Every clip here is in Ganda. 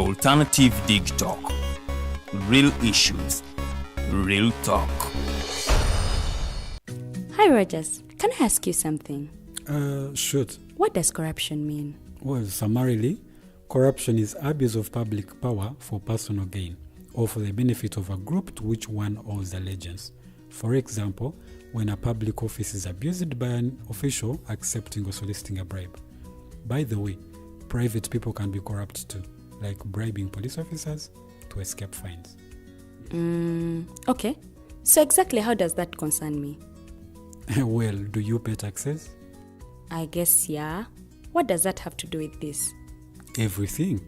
Alternative Dig Talk. Real issues, real talk. Hi, Rogers. Can I ask you something? Shoot. What does corruption mean? Well, summarily, corruption is abuse of public power for personal gain or for the benefit of a group to which one owes allegiance. For example, when a public office is abused by an official accepting or soliciting a bribe. By the way, private people can be corrupt too, like bribing police officers to escape fines. Okay. So exactly how does that concern me? Well, do you pay taxes? I guess, yeah. What does that have to do with this? Everything.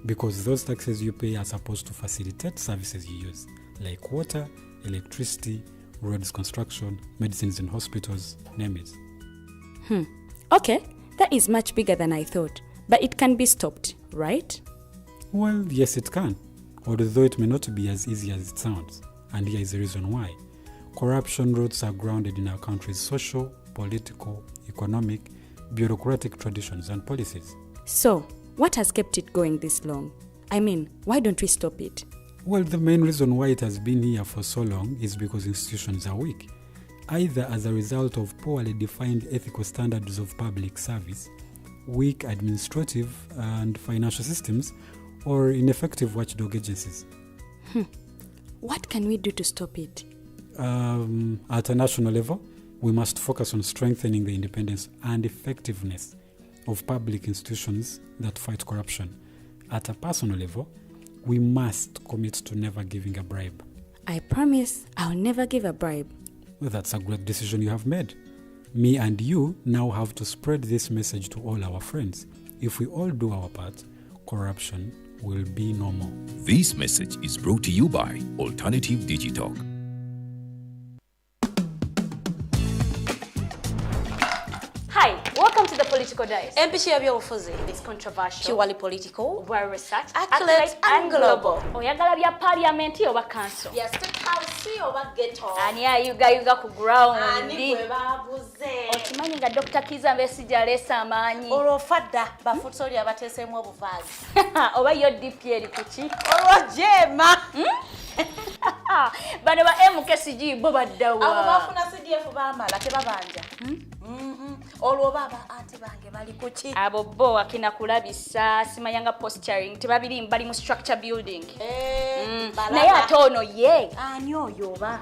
Because those taxes you pay are supposed to facilitate services you use, like water, electricity, roads construction, medicines in hospitals, name it. Okay, that is much bigger than I thought. But it can be stopped, right? Well, yes, it can, although it may not be as easy as it sounds. And here is the reason why. Corruption roots are grounded in our country's social, political, economic, bureaucratic traditions and policies. So, what has kept it going this long? I mean, why don't we stop it? Well, the main reason why it has been here for so long is because institutions are weak, either as a result of poorly defined ethical standards of public service, weak administrative and financial systems, or ineffective watchdog agencies. What can we do to stop it? At a national level, we must focus on strengthening the independence and effectiveness of public institutions that fight corruption. At a personal level, we must commit to never giving a bribe. I promise I'll never give a bribe. Well, that's a great decision you have made. Me and you now have to spread this message to all our friends. If we all do our part, corruption will be no more. This message is brought to you by Alternative Digitalk. Hi, welcome to the Political Dice. Empishi y'ebyobufuzi. It's controversial, Purely political, well researched, accurate and global. Oyagala bya parliament oba council? Ya state house oba ghetto? Ani ayugayuga ku ground? Ani gwe baguze? Okimanyi nga Dr. Kizza Besigye aleese amaanyi. Olwo fadda bafutsoli abateeseemu obuvaazi. Oba yo DP eri ku ki? Olwo jeema. Bano ba MKCG bo baddawa. Abo bafuna CDF baamala tebabanja. Olwo baba anti bange bali ku ki? Abo bo akina kulabisa simanyanga posturing tebabiri bali mu structure building. Balaba. Naye ate ono ye. Ani oyo oba?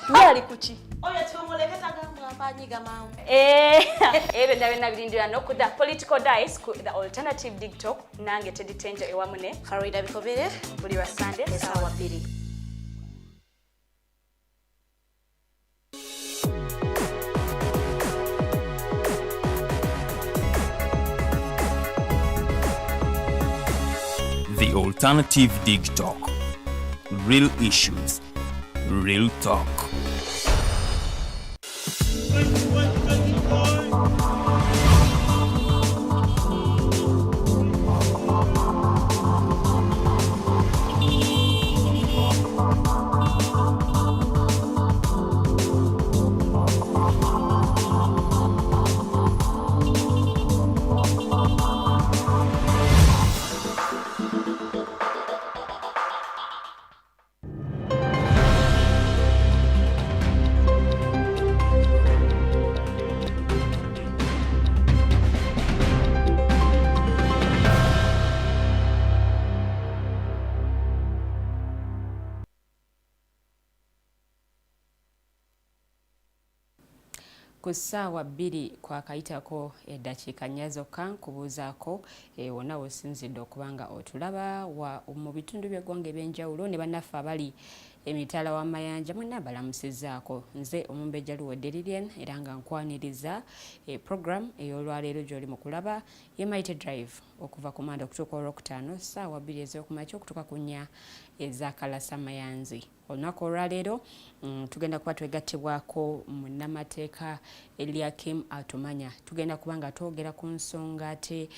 Ye ali ku ki? Oyo tumuleke tagambwa mpanyiga mangu. Ebyo byonna byonna birindira no ku The Political Dice ku The Alternative Dig Talk nange Teddy Tenja ewamu ne Farida Bikobere buli lwa Sunday essaawa 2. The Alternative Dig Talk. Real issues, real talk. Ku ssaawa 2 kwakayitako eddakiika 4 zokka nkubuuzaako wonna w'osinzidde okuba nga otulaba mu bitundu by'eggwanga eby'enjawulo ne bannaffe abali emitala w'amayanja mwenna balamusizzaako. Nze Omumbejja Luwedde Lilian era nga nkwaniriza program ey'olwaleero gy'oli mu kulaba ye Mighty Drive okuva ku Mande okutuuka Olwokutaano ssaawa 2 ez'okumakya okutuuka ku 4 ez'akalasamayanzi. Olunaku olwaleero tugenda kuba twegattibwako munnamateeka Eliakim Atumanya. Tugenda kuba nga twogera ku nsonga ate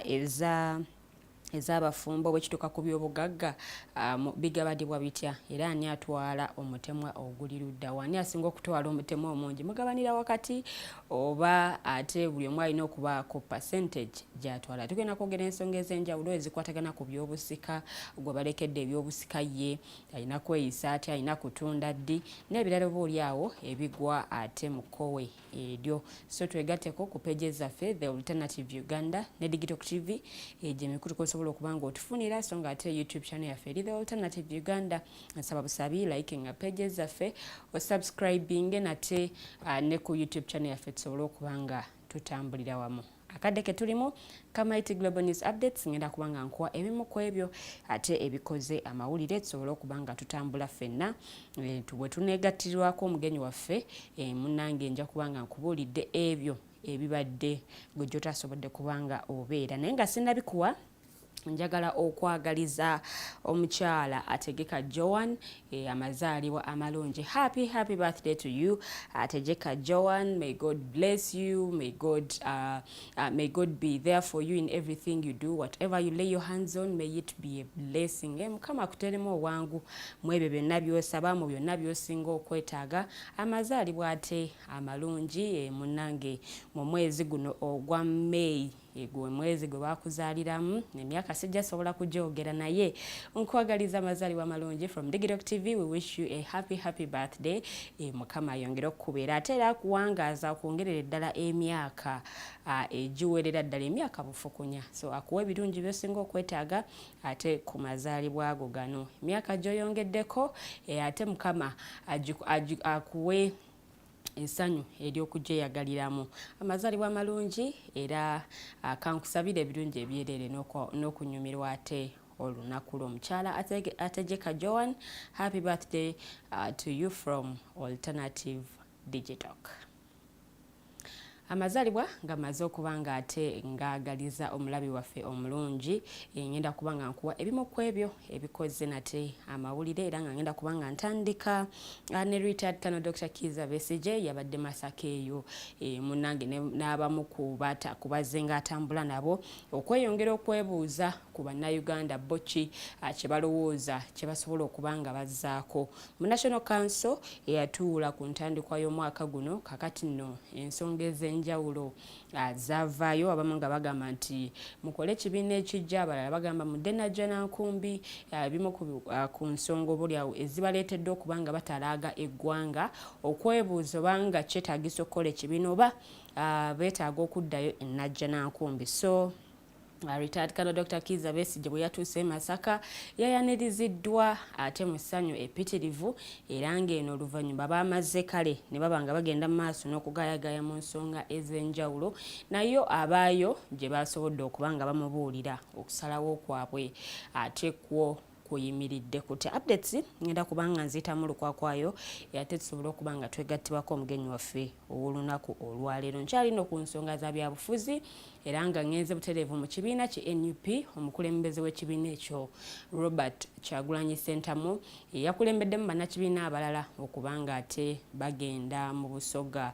eza Ez'abafumbo bwe kituuka ku byobugagga bigabadibwa bitya, era ani atwala omutemwa oguli ludda wa? Ani asinga okutwala omutemwa omungi? Mugabanira wakati oba ate buli omu alina okubaako percentage gy'atwala? Tugenda kwogera ensonga ez'enjawulo ezikwatagana ku byobusika. Gwe balekedde ebyobusika, ye alina kweyisa atya? Alina kutunda ddi? N'ebirala oba oli awo ebigwa ate mu kkowe eryo. So twegatteko ku pages zaffe, The Alternative Uganda ne Digital TV, egyo emikutu kwosobola okuba nga otufunira. So nga ate YouTube channel yaffe eri The Alternative Uganda. Nsaba busabi likinga pages zaffe, osubscribinge nate ne ku YouTube channel yaffe, tusobole okuba nga tutambulira wamu. Akadde ke tulimu Kamaiti Global News Updates, ngenda kuba nga nkuwa ebimu ku ebyo ate ebikoze amawulire, tusobole okuba nga tutambula ffenna. Bwe tuneegattirwako omugenyi waffe, munnange, nja kuba nga nkubuulidde ebyo ebibadde gwe gyotasobodde kuba nga obeera. Naye nga sinnabikuwa, njagala okwagaliza omukyala Ategeka Joan amazaalibwa amalungi. Happy, happy birthday to you, Ategeka Joan. May God bless you. May God be there for you in everything you do. Whatever you lay your hands on, may it be a blessing. Mukama akuteremu obwangu mu ebyo byonna by'osaba, mu byonna by'osinga okwetaaga. Amazaalibwa ate amalungi, munnange, mu mwezi guno ogwa May, gwe mwezi gwe bakuzaaliramu. Emyaka sijja sobola kugyogera, naye nkwagaliza amazaalibwa amalungi. From Digital TV, we wish you a happy, happy birthday. Mukama ayongere okukubeera ate era akuwangaaza, akwongerera ddala emyaka egiwerera ddala emyaka bufukunya. So akuwa ebirungi by'osinga okwetaaga ate ku mazaalibwa ago gano, emyaka gy'oyongeddeko, ate Mukama akuwe essanyu ery'okugyeyagaliramu. Amazaalibwa amalungi, era kankusabire ebirungi ebyereere n'okunyumirwa ate olunaku lw'omukyala Ategeka Joan. Happy birthday to you from Alternative Digitalk. Amazaalibwa nga maze okuba nga ate ngaagaliza omulabi waffe omulungi, ngenda kuba nga nkuwa ebimu ku ebyo ebikoze nate amawulire, era nga ngenda kuba nga ntandika ne retired Colonel Dr. Kiza Besigye. Yabadde Masaka eyo, munnange, n'abamu ku bazze ng'atambula nabo okweyongera okwebuuza ku Bannayuganda bo ki kye balowooza kye basobola okuba nga bazzaako mu National Council eyatuula ku ntandikwa y'omwaka guno. Kakati nno ensonga ez'enjawulo zaavaayo, abamu nga bagamba nti mukole ekibiina ekijja, abalala bagamba mudde Najjanankumbi. Ebimu ku nsonga obaoliawo ezibaleetedde okuba nga batalaaga eggwanga okwebuuza obanga kyetaagisa okukola ekibiina oba beetaaga okuddayo e Najjanankumbi. So retired Colonel Dr. Kiza Besigye bwe yatuuse e Masaka, yayaniriziddwa ate mu ssanyu eppitirivu, era ng'eno oluvannyuma baamaze kale ne baba nga bagenda mu maaso n'okugayagaya mu nsonga ez'enjawulo, nayo abaayo gye basobodde okuba nga bamubuulira okusalawo kwabwe ate kwo kuyimiridde kutya. Updates ngenda kubanga nziyitamu lukwakwayo, ate tusobole okuba nga twegattibwako omugenyi waffe ow'olunaku olwaleero. Nkyalino ku nsonga za byabufuzi, era nga ngenze butereevu mu kibiina ki NUP. Omukulembeze w'ekibiina ekyo, Robert Kyagulanyi Ssentamu, yakulembeddemu bannakibiina abalala okuba nga ate bagenda mu Busoga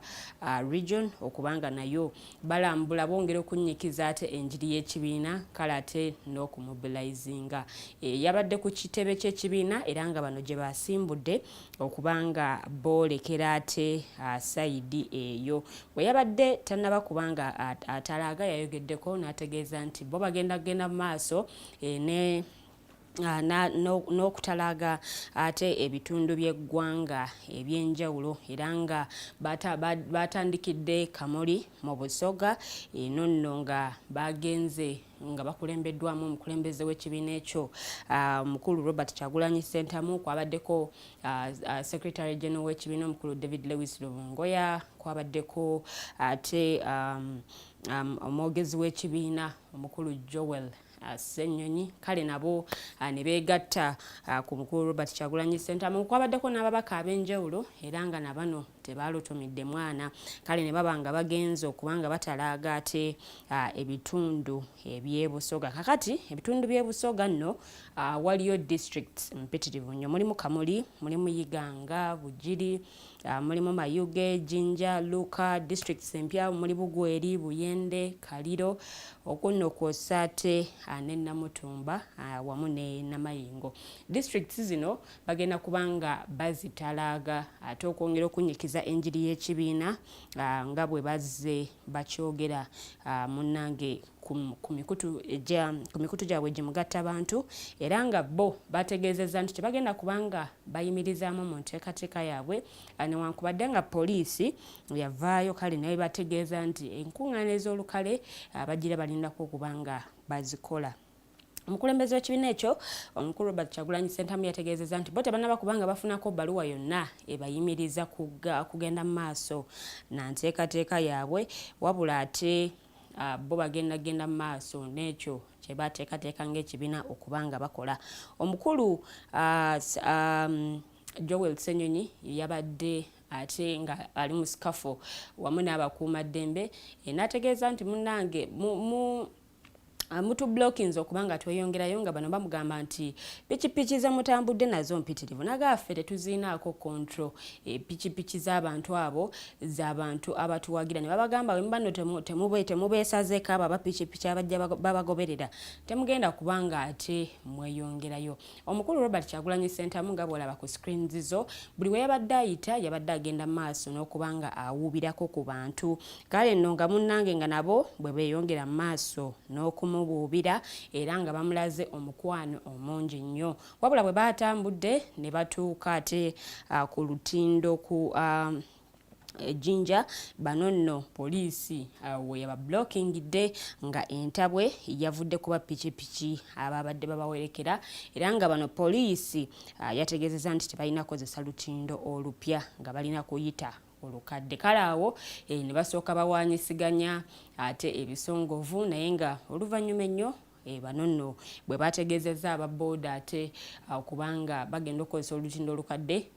region, okuba nga nayo balambula, bongera okunnyikiza ate enjiri y'ekibiina, kale ate n'okumobilizinga. Yabadde ku kitebe ky'ekibiina, era nga bano gye basimbudde okuba nga boolekera ate side eyo. Bwe yabadde tannaba kubanga atalaaga, yayogeddeko n'ategeeza nti bo bagenda kugenda mu maaso ne n'okutalaaga ate ebitundu by'eggwanga ebyenjawulo, era nga batandikidde Kamuli mu Busoga. Eno nno nga bagenze nga bakulembeddwamu omukulembeze w'ekibiina ekyo, omukulu Robert Kyagulanyi Ssentamu. Kwabaddeko secretary general w'ekibiina, omukulu David Lewis Rubongoya, kwabaddeko ate omwogezi w'ekibiina, omukulu Joel Ssenyonyi. Kale nabo ne beegatta ku mukulu Robert Kyagulanyi Ssentamu. Kwabaddeko n'ababaka ab'enjawulo, era nga nabano Tebalutumidde mwana. Kale ne baba nga bagenze okuba nga batalaaga ate ebitundu eby'ebusoga. Kakati ebitundu by'ebusoga nno waliyo districts mpitirivu nnyo. Mulimu Kamuli, mulimu Iganga, Bugiri, mulimu Mayuge, Jinja, Luuka, districts empya muli Bugweri, Buyende, Kaliro, okwo nno kw'ossa ate ne Namutumba wamu ne Namayingo. Districts zino bagenda kuba nga bazitalaaga ate okwongera okunnyikiza enjiri y'ekibiina nga bwe bazze bakyogera munnange ku mikutu ku mikutu gyabwe gimugattabantu, era nga bo bategeezezza nti tebagenda kuba nga bayimirizaamu mu nteekateeka yaabwe newankubadde nga poliisi yavaayo kale naye bategeeza nti enkuŋŋaana ez'olukale bagira balindako okuba nga bazikola. Omukulembeze w'ekibiina ekyo omukulu Robert Kyagulanyi Ssentamu yategeezezza nti bo tebannaba kubanga bafunako bbaluwa yonna ebayimiriza kugenda mu maaso na nteekateeka yaabwe, wabula ate bo bagenda genda mu maaso n'ekyo kye bateekateeka ng'ekibiina okuba nga bakola. Omukulu Joel Ssenyonyi yabadde ate nga ali mu sikafu wamu n'abakuumaddembe, n'ategeeza nti munnange mu mutublockinze okuba nga tweyongerayo, nga bano bamugamba nti pikipiki ze mutambudde nazo mpitirivu, nagaffe tetuziinaako control. Pikipiki z'abantu abo z'abantu abatuwagira, ne babagamba bwe muba nno temubeesazeeko abo abapikipiki abajja babagoberera, temugenda kubanga ate mweyongerayo. Omukulu Robert Kyagulanyi Ssentamu, nga bw'olaba ku screens zo, buli we yabadde ayita yabadde agenda mu maaso n'okuba nga awuubirako ku bantu. Kale nno nga munnange nga nabo bwe beeyongera mu maaso n'okumubuubira era nga bamulaze omukwano omungi nnyo. Wabula bwe baatambudde ne batuuka ate ku lutindo ku Jinja, bano nno poliisi we yabablockingidde nga entabwe yavudde kuba pikipiki ababadde babawerekera, era nga bano poliisi yategeezezza nti tebalina kukozesa lutindo olupya, nga balina kuyita olukadde. Kale awo ne basooka bawanyisiganya ate ebisongovu, naye nga oluvannyuma ennyo bano nno bwe bategeezezza aba booda ate kubanga bagenda okukozesa olutindo olukadde,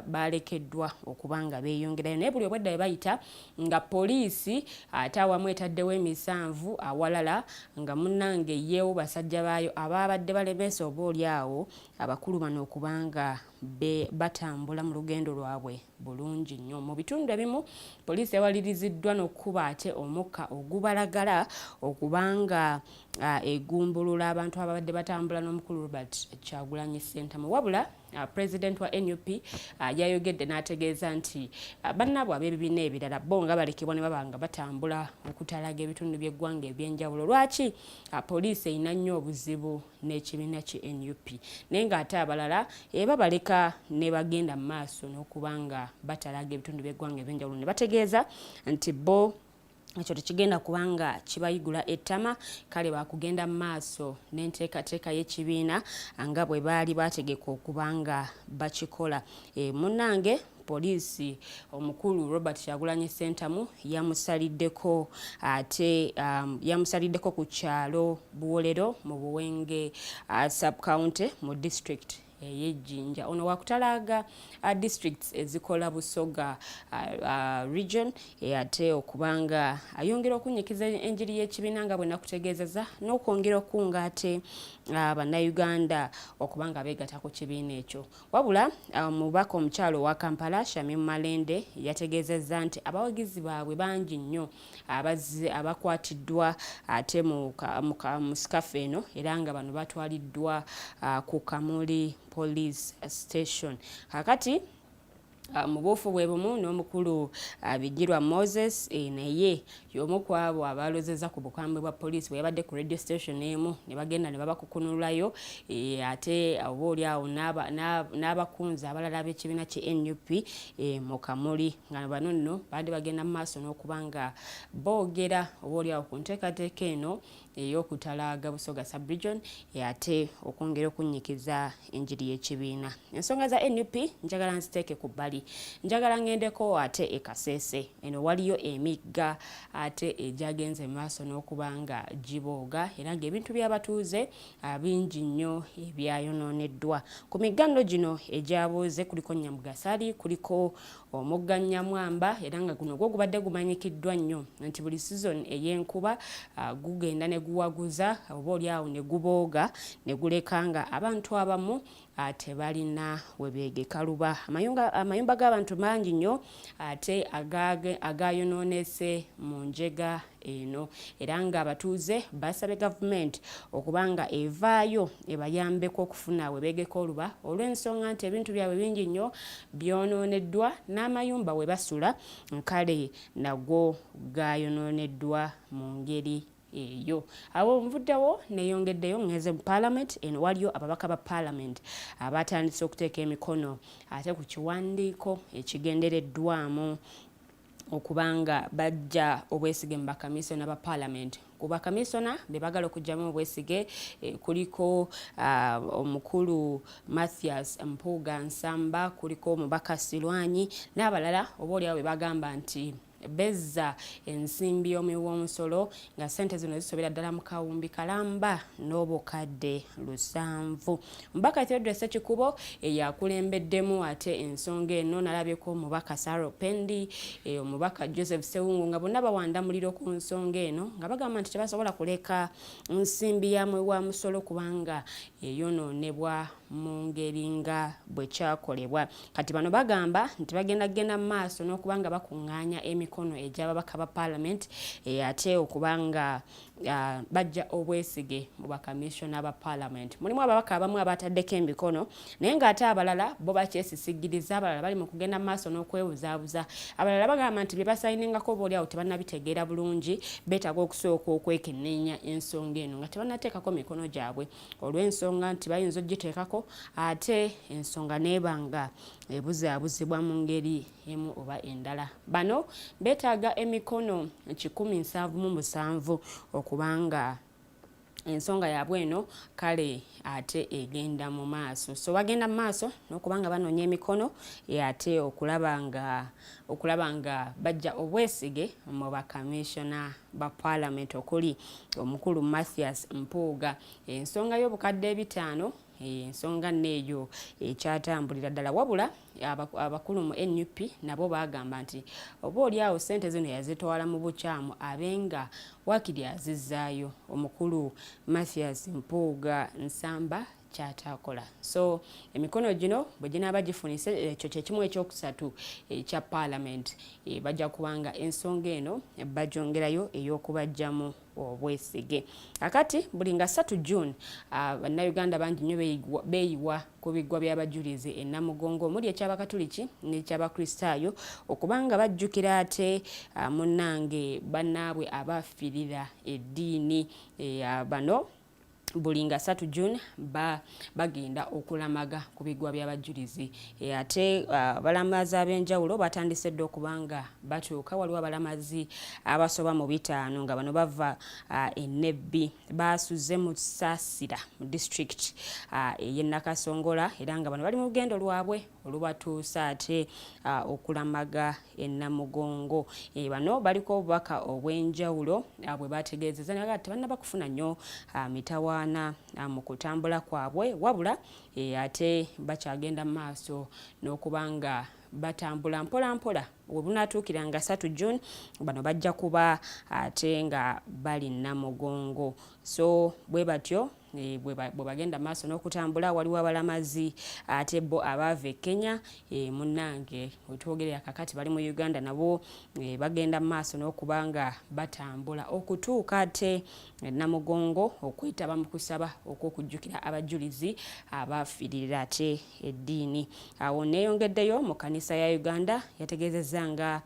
balekeddwa okuba nga beeyongerayo. Naye buli obwedda bwe bayita nga poliisi ate awamu etaddewo emisanvu, awalala nga munnange yeewo basajja baayo abaabadde balemesa oba oli awo abakulu bano okubanga batambula mu lugendo lwabwe bulungi nnyo. Mu bitundu ebimu poliisi yawaliriziddwa n'okukuba ate omukka ogubalagala okubanga egumbulula abantu ababadde batambula n'omukulu Robert Kyagulanyi Ssentamu. Wabula president wa NUP yayogedde n'ategeeza nti bannaabwe ab'ebibiina ebirala bo nga balekebwa ne baba nga batambula okutalaga ebitundu by'eggwanga eby'enjawulo, lwaki poliisi erina nnyo obuzibu n'ekibiina ki NUP, naye ng'ate abalala babaleka ne bagenda mu maaso n'okuba nga batalaga ebitundu by'eggwanga eby'enjawulo, ne bategeeza nti bo ekyo tekigenda kubanga kibayigula ettama. Kale bakugenda mu maaso n'enteekateeka y'ekibiina nga bwe baali bategeka okuba nga bakikola. Munnange poliisi omukulu Robert Kyagulanyi Ssentamu yamusaliddeko ate yamusaliddeko ku kyalo Buwolero mu Buwenge sub-county mu district ey'Ejjinja. Ono wakutalaaga districts ezikola Busoga region, ate okubanga ayongera okunnyikiza enjiri y'ekibiina nga bwe nakutegeezeza, n'okwongera okunga ate bannayuganda okubanga beegatta ku kibiina ekyo. Wabula omubaka omukyalo owa Kampala Shamim Malende yategeezezza nti abawagizi baabwe bangi nnyo abakwatiddwa ate mu sikafu eno, era nga bano batwaliddwa ku Kamuli Police Station. Kakati mu buufu bwe bumu n'omukulu Bigirwa Moses, naye y'omu ku abo abalozeza ku bukambwe bwa poliisi bwe yabadde ku radio station emu ne bagenda ne babakukunulayo, ate oba oli awo n'abakunzi abalala ab'ekibiina ki NUP mu Kamuli, nga bano nno baadde bagenda mu maaso n'okuba nga boogera oba oli awo ku nteekateeka eno. Ey'okutalaaga Busoga Sub-region, ate okwongera okunnyikiza enjiri y'ekibiina. Ensonga za NUP njagala nziteeke ku bbali, njagala ngendeko ate e Kasese. Eno waliyo emigga ate egyagenze mu maaso n'okuba nga gibooga, era ng'ebintu by'abatuuze bingi nnyo ebyayonooneddwa ku migga nno gino egyabuuze. Kuliko Nyamugasali, kuliko omugga Nyamwamba, era nga guno gwo gubadde gumanyikiddwa nnyo nti buli season ey'enkuba gugenda ne guwaguza oba oli awo ne gubooga ne guleka nga abantu abamu tebalina we beegeka luba. Amayumba g'abantu mangi nnyo ate agayonoonese mu njega eno, era ng'abatuuze basabye gavumenti okuba nga evaayo ebayambeko okufuna we beegeka oluba, olw'ensonga nti ebintu byabwe bingi nnyo byonooneddwa n'amayumba we basula nkale nagwo gayonooneddwa mu ngeri eyo. Awo nvuddewo neyongeddeyo ngeze mu parliament. Eno waliyo ababaka ba parliament abatandise okuteeka emikono ate ku kiwandiiko ekigendereddwamu okubanga bajja obwesige mu bakamisona ba parliament. Ku bakamisona be bagala okuggyamu obwesige kuliko omukulu Mathias Mpuuga Nsamba, kuliko omubaka Silwanyi n'abalala, oba oliawo be bagamba nti bezza ensimbi y'omuwi w'omusolo, nga ssente zino zisobera ddala mu kawumbi kalamba n'obukadde 700. Omubaka Theodore Ssekikubo eyakulembeddemu ate ensonga eno, nalabyeko omubaka Sarah Opendi, omubaka Joseph Sewungu, nga bonna bawanda muliro ku nsonga eno, nga bagamba nti tebasobola kuleka nsimbi ya muwi wa musolo kubanga eyonoonebwa mu ngeri nga bwe kyakolebwa. Kati bano bagamba nti bagenda kugenda mu maaso n'okuba nga bakuŋŋaanya emikono egy'ababaka ba parliament, ate okuba nga bajja obwesige mu bakamishona ba parliament. Mulimu ababaka abamu abataddeko emikono, naye ng'ate abalala bo bakyesisigiriza, abalala bali mu kugenda mu maaso n'okwebuzaabuza, abalala bagamba nti bye basayiningako oba oliawo tebannabitegeera bulungi, beetaaga okusooka okwekenneenya ensonga eno nga tebannateekako mikono gyabwe, olw'ensonga nti bayinza ogiteekako ate ensonga neeba nga ebuzaabuzibwa mu ngeri emu oba endala. Bano beetaaga emikono 177 okubanga ensonga yaabwe eno kale ate egenda mu maaso. So bagenda mu maaso n'okuba nga banoonya emikono ate okulaba nga bajja obwesige mu bakamishona ba parliament, okuli omukulu Mathias Mpuuga. Ensonga y'obukadde 500, ensonga nneeyo ekyatambulira ddala, wabula abakulu mu NUP nabo bagamba nti oba oli awo ssente zino yazitwala mu bukyamu, abe nga waakiri azizzaayo omukulu Mathias Mpuuga Nsamba kyatakola. So emikono gino bwe ginaaba gifunise ekyo kyekimu ekyokusatu ekya parliament, bajja kubanga ensonga eno bagyongerayo ey'okubajjamu obwesige. Akati buli nga 3 June, bannayuganda bangi nnyo beeyiwa ku biggwa by'abajulizi e Namugongo, omuli ekyabakatuliki n'ekyabakristaayo, okubanga bajjukira ate munnange bannaabwe abafiirira eddiini. Bano buli nga 3 June bagenda okulamaga ku biggwa by'abajulizi. Ate abalamazi ab'enjawulo batandise dda okuba nga batuuka. Waliwo abalamazi abasoba mu 500 nga bano bava e Nebbi, basuze mu Saasira mu district ey'e Nakasongola, era nga bano bali mu lugendo lwabwe olubatuusa ate okulamaga e Namugongo. Bano baliko obubaka obw'enjawulo bwe bategeezezza, naye tebannaba kufuna nnyo mitawaana mu kutambula kwabwe, wabula ate bakyagenda mu maaso n'okuba nga batambula mpola mpola. We bunaatuukira nga 3 June, bano bajja kuba ate nga bali Namugongo. So bwe batyo bwe bagenda maaso n'okutambula. Waliwo abalamazi ate bo abaava e Kenya, munnange wetwogerera kakati bali mu Uganda, nabo bagenda maaso n'okuba nga batambula okutuuka ate Namugongo okwetaba mu kusaba okw'okujjukira abajulizi abafiiririra ate eddiini. Awo neeyongeddeyo mu kanisa ya Uganda, yategeezezza nga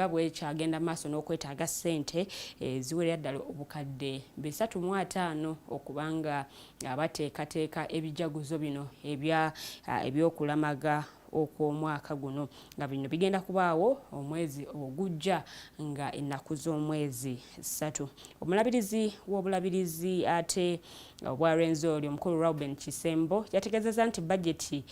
bwekyagenda maaso n'okwetaaga ssente ziwerera ddala obukadde 350 okubanga bateekateeka ebijaguzo bino ebyokulamaga. okw'omwaka guno nga bino bigenda kubaawo omwezi ogujja nga ennaku z'omwezi ssatu. Omulabirizi w'obulabirizi ate obwa Rwenzori omukulu Reuben Kisembo yategeezezza nti bajeti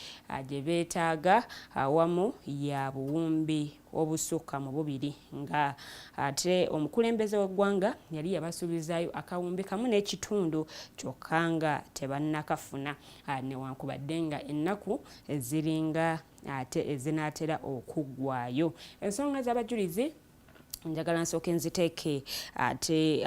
gye beetaaga awamu ya buwumbi obusukka mu bubiri nga ate omukulembeze w'eggwanga yali yabasuubizaayo akawumbi kamu n'ekitundu kyokka nga tebannakafuna newankubadde nga ennaku ziringa ate ezinaatera okuggwaayo. Ensonga z'abajulizi njagala nsooke nziteeke ate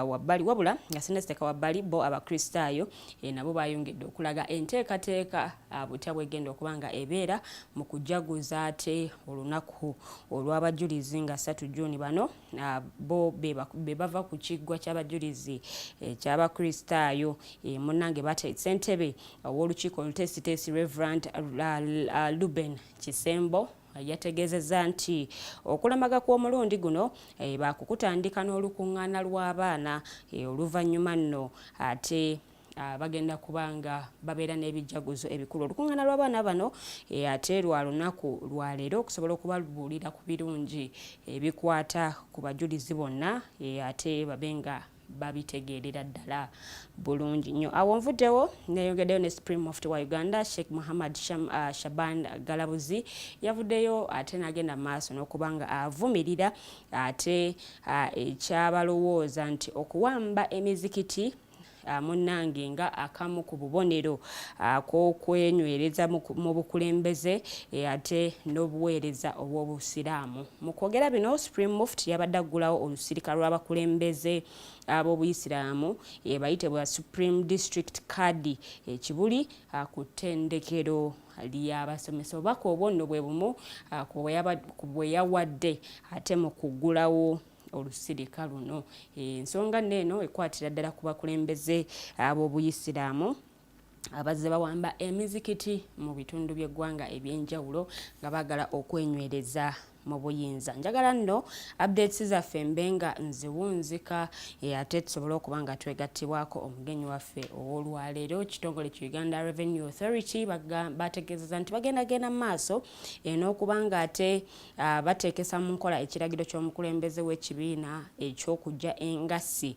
wabbali, wabula nga sinnaziteeka wabbali, bo Abakristaayo nabo bayongedde okulaga enteekateeka butya bwegenda okuba nga ebeera mu kujaguza ate olunaku olw'abajulizi nga 3 Juni. Bano bo be bava ku kiggwa ky'abajulizi eky'Abakristaayo. Munnange bate ssentebe ow'olukiiko oluteesiteesi Reverend Ruben Kisembo yategeezezza nti okulamaga kw'omulundi guno baakukutandika n'olukuŋŋaana lw'abaana, oluvannyuma nno ate bagenda kubanga babeera n'ebijaguzo ebikulu. Olukuŋŋaana lw'abaana bano ate lwa lunaku lwa leero okusobola okubabuulira ku birungi ebikwata ku bajulizi bonna, ate babe nga babitegeerera ddala bulungi nnyo. Awo nvuddewo neyongeddeyo ne Supreme Mufti wa Uganda Sheikh Muhammad Shaban Galabuzi yavuddeyo ate n'agenda maaso n'okuba nga avumirira ate ekyabalowooza nti okuwamba emizikiti munnange nga akamu ku bubonero ak'okwenywereza mu bukulembeze ate n'obuweereza obw'Obusiraamu. Mu kwogera bino, Supreme Mufti yabadde aggulawo olusirika lw'abakulembeze ab'Obuyisiraamu bayite bwa Supreme District Kadhi e Kibuli ku ttendekero ly'abasomesa. Obubaka obwo nno bwe bumu ku bwe yawadde ate mu kuggulawo olusirika luno. Ensonga nno eno ekwatira ddala ku bakulembeze ab'Obuyisiraamu abazze bawamba emizikiti mu bitundu by'eggwanga ebyenjawulo nga baagala okwenywereza mu buyinza. Njagala nno updates zaffe mbe nga nziwunzika, ate tusobole okuba nga twegattibwako omugenyi waffe ow'olwaleero. Kitongole ki Uganda Revenue Authority bategeezeza nti bagenda genda mu maaso n'okuba nga ate bateekesa mu nkola ekiragiro ky'omukulembeze w'ekibiina eky'okujja engassi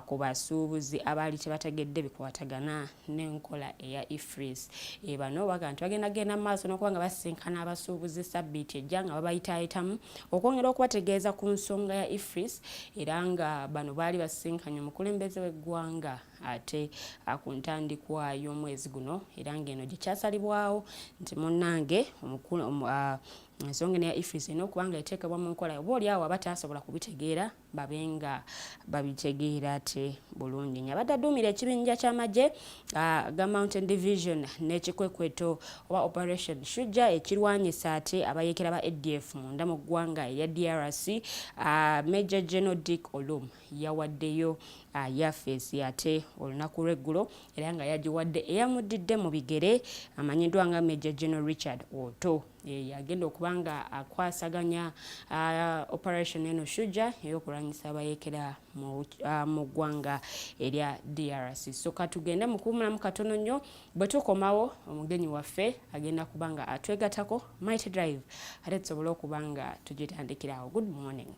ku basuubuzi abaali tebategedde bikwatagana n'enkola eya EFRIS. Bano bagamba nti bagenda genda mu maaso n'okuba nga basisinkana abasuubuzi sabbiiti ejja nga babayitaayitamu okwongera okubategeeza ku nsonga ya EFRIS, era nga bano baali basisinkanye omukulembeze w'eggwanga ate ku ntandikwa y'omwezi guno, era ng'eno gye kyasalibwawo nti munnange ensonga eno ya EFRIS erina okuba nga eteekebwa mu nkola, oba oli awo abataasobola kubitegeera babe nga babitegeera ate bulungi nnyo. Abadde adduumira ekibinja ky'amagye ga Mountain Division n'ekikwekweto oba Operation Shujja ekirwanyisa ate abayeekera ba ADF munda mu ggwanga erya DRC, Major General Dick Olum yawaddeyo yafeesi ate olunaku lw'eggulo, era nga yagiwadde eyamuddidde mu bigere amanyiddwa nga Major General Richard Otto. Yagenda okuba nga akwasaganya operation eno Shujja ey'okulwanyisa abayeekera mu ggwanga erya DRC. So katugende mu kuwumulamu katono nnyo, bwe tukomawo omugenyi waffe agenda kuba nga atwegatako Mighty Drive, ate tusobole okuba nga tugitandikirawo. Good morning.